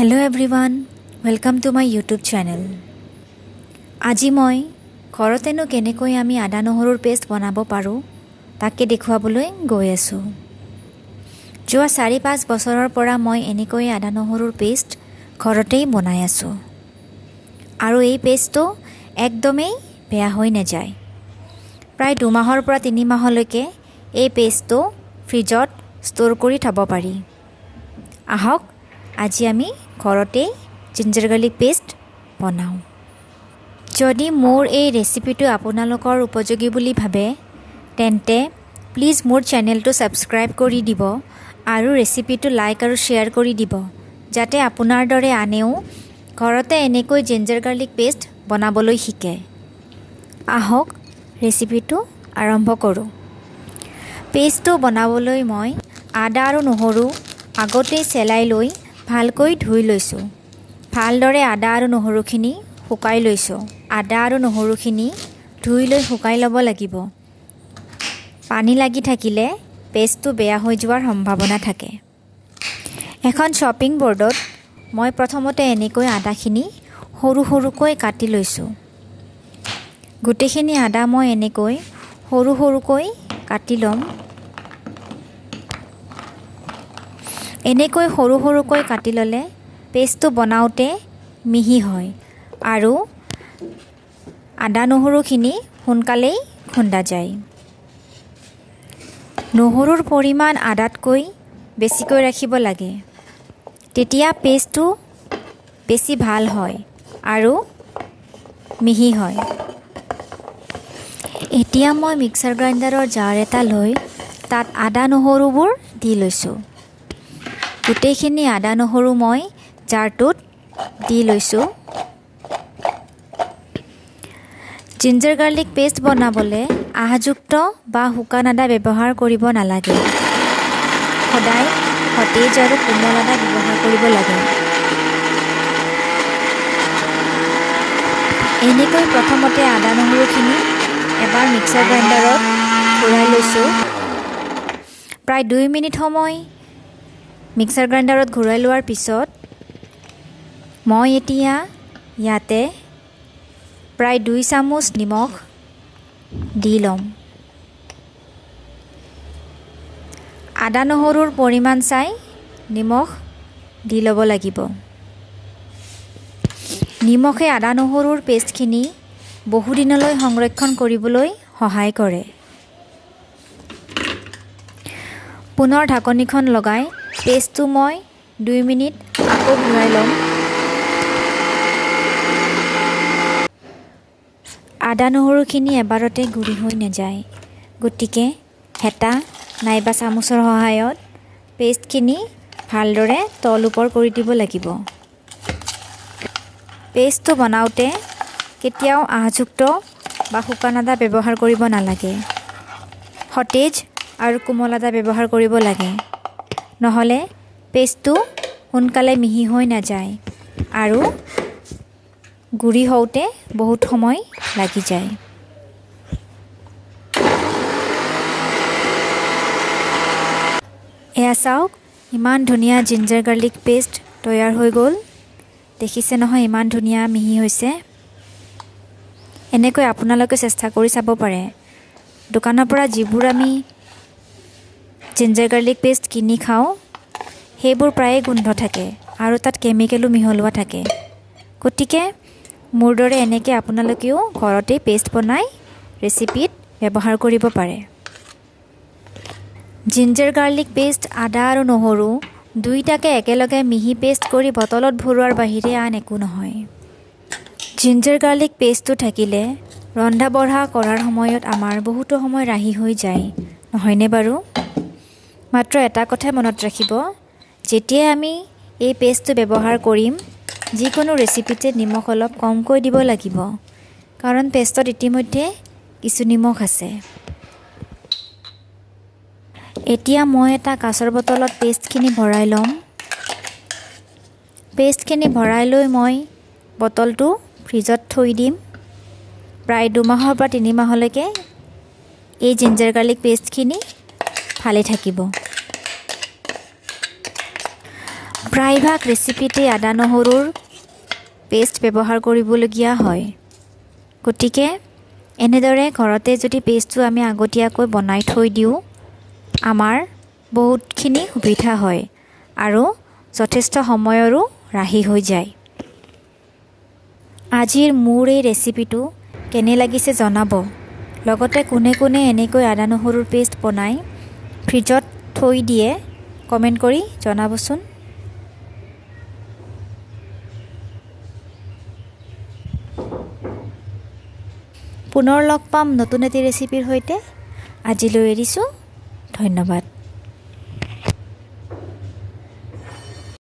Hello everyone, welcome to my YouTube channel. আজি মই ঘৰতেনো কেনেকৈ আমি আদা নহৰুৰ পেষ্ট বনাব পাৰোঁ তাকে দেখুৱাবলৈ গৈ আছোঁ। যোৱা 4-5 বছৰৰ পৰা মই এনেকৈ আদা নহৰুৰ পেষ্ট ঘৰতেই বনাই আছোঁ আৰু এই পেষ্টটো একদমেই বেয়া হৈ নাযায়। প্ৰায় 2 মাহৰ পৰা 3 মাহলৈকে এই পেষ্টটো ফ্ৰিজত ষ্ট'ৰ কৰি থ'ব পাৰি। আহক আজি আমি ঘৰতেই জিঞ্জাৰ গাৰ্লিক পেষ্ট বনাওঁ। যদি মোৰ এই ৰেচিপিটো আপোনালোকৰ উপযোগী বুলি ভাবে তেন্তে প্লিজ মোৰ চেনেলটো ছাবস্ক্ৰাইব কৰি দিব আৰু ৰেচিপিটো লাইক আৰু শ্বেয়াৰ কৰি দিব, যাতে আপোনাৰ দৰে আনেও ঘৰতে এনেকৈ জিঞ্জাৰ গাৰ্লিক পেষ্ট বনাবলৈ শিকে। আহক ৰেচিপিটো আৰম্ভ কৰোঁ। পেষ্টটো বনাবলৈ মই আদা আৰু নহৰু আগতেই চেলাই লৈ ভালকৈ ধুই লৈছোঁ। ভালদৰে আদা আৰু নহৰুখিনি শুকাই লৈছোঁ। আদা আৰু নহৰুখিনি ধুই লৈ শুকাই ল'ব লাগিব। পানী লাগি থাকিলে পেষ্টটো বেয়া হৈ যোৱাৰ সম্ভাৱনা থাকে। এখন শ্বপিং বৰ্ডত মই প্ৰথমতে এনেকৈ আদাখিনি সৰু সৰুকৈ কাটি লৈছোঁ। গোটেইখিনি আদা মই এনেকৈ সৰু সৰুকৈ কাটি ল'ম। এনেকৈ সৰু সৰুকৈ কাটি ল'লে পেষ্টটো বনাওঁতে মিহি হয় আৰু আদা নহৰুখিনি সোনকালেই খুন্দা যায়। নহৰুৰ পৰিমাণ আদাতকৈ বেছিকৈ ৰাখিব লাগে, তেতিয়া পেষ্টটো বেছি ভাল হয় আৰু মিহি হয়। এতিয়া মই মিক্সাৰ গ্ৰাইণ্ডাৰৰ জাৰ এটা লৈ তাত আদা নহৰুবোৰ দি লৈছোঁ। গোটেইখিনি আদা নহৰু মই জাৰটোত দি লৈছোঁ। জিঞ্জাৰ গাৰ্লিক পেষ্ট বনাবলৈ আঁহযুক্ত বা শুকান আদা ব্যৱহাৰ কৰিব নালাগে। সদায় সতেজ আৰু কোমল আদা ব্যৱহাৰ কৰিব লাগে। এনেকৈ প্ৰথমতে আদা নহৰুখিনি এবাৰ মিক্সাৰ গ্ৰাইণ্ডাৰত ঘূৰাই লৈছোঁ। প্ৰায় 2 মিনিট সময় মিক্সাৰ গ্ৰাইণ্ডাৰত ঘূৰাই লোৱাৰ পিছত মই এতিয়া ইয়াতে প্ৰায় 2 চামুচ নিমখ দি ল'ম। আদা নহৰুৰ পৰিমাণ চাই নিমখ দি ল'ব লাগিব। নিমখে আদা নহৰুৰ পেষ্টখিনি বহুদিনলৈ সংৰক্ষণ কৰিবলৈ সহায় কৰে। পুনৰ ঢাকনিখন লগাই পেষ্টটো মই 2 মিনিট আকৌ ঘূৰাই ল'ম। আদা নহৰুখিনি এবাৰতে গুড়ি হৈ নাযায়, গতিকে হেতা নাইবা চামুচৰ সহায়ত পেষ্টখিনি ভালদৰে তল ওপৰ কৰি দিব লাগিব। পেষ্টটো বনাওঁতে কেতিয়াও আঁহযুক্ত বা শুকান আদা ব্যৱহাৰ কৰিব নালাগে। সতেজ আৰু কোমল আদা ব্যৱহাৰ কৰিব লাগে, নহ'লে পেষ্টটো সোনকালে মিহি হৈ নাযায় আৰু গুড়ি হওঁতে বহুত সময় লাগি যায়। এয়া চাওক, ইমান ধুনীয়া জিঞ্জাৰ গাৰ্লিক পেষ্ট তৈয়াৰ হৈ গ'ল। দেখিছে নহয়, ইমান ধুনীয়া মিহি হৈছে। এনেকৈ আপোনালোকে চেষ্টা কৰি চাব পাৰে। দোকানৰ পৰা যিবোৰ আমি জিঞ্জাৰ গাৰ্লিক পেষ্ট কিনি খাওঁ সেইবোৰ প্ৰায়ে গোন্ধ থাকে আৰু তাত কেমিকেলো মিহলোৱা থাকে। গতিকে মোৰ দৰে এনেকৈ আপোনালোকেও ঘৰতেই পেষ্ট বনাই ৰেচিপিত ব্যৱহাৰ কৰিব পাৰে। জিঞ্জাৰ গাৰ্লিক পেষ্ট আদা আৰু নহৰু দুয়োটাকে একেলগে মিহি পেষ্ট কৰি বটলত ভৰোৱাৰ বাহিৰে আন একো নহয়। জিঞ্জাৰ গাৰ্লিক পেষ্টটো থাকিলে ৰন্ধা বঢ়া কৰাৰ সময়ত আমাৰ বহুতো সময় ৰাহি হৈ যায়, নহয়নে বাৰু? মাত্ৰ এটা কথাই মনত ৰাখিব, যেতিয়াই আমি এই পেষ্টটো ব্যৱহাৰ কৰিম যিকোনো ৰেচিপিতে নিমখ অলপ কমকৈ দিব লাগিব, কাৰণ পেষ্টত ইতিমধ্যে কিছু নিমখ আছে। এতিয়া মই এটা কাঁচৰ বটলত পেষ্টখিনি ভৰাই ল'ম। পেষ্টখিনি ভৰাই লৈ মই বটলটো ফ্ৰিজত থৈ দিম। প্ৰায় 2 মাহৰ পৰা 3 মাহলৈকে এই জিঞ্জাৰ গাৰ্লিক পেষ্টখিনি ভালে থাকিব। প্ৰায়ভাগ ৰেচিপিতে আদা নহৰুৰ পেষ্ট ব্যৱহাৰ কৰিবলগীয়া হয়। গতিকে এনেদৰে ঘৰতে যদি পেষ্টটো আমি আগতীয়াকৈ বনাই থৈ দিওঁ, আমাৰ বহুতখিনি সুবিধা হয় আৰু যথেষ্ট সময়ৰো ৰাহি হৈ যায়। আজিৰ মোৰ এই ৰেচিপিটো কেনে লাগিছে জনাব। লগতে কোনে কোনে এনেকৈ আদা নহৰুৰ পেষ্ট বনাই ফ্ৰিজত থৈ দিয়ে কমেণ্ট কৰি জনাবচোন। পুনৰ লগ পাম নতুন এটি ৰেচিপিৰ সৈতে। আজিলৈ এৰিছোঁ, ধন্যবাদ।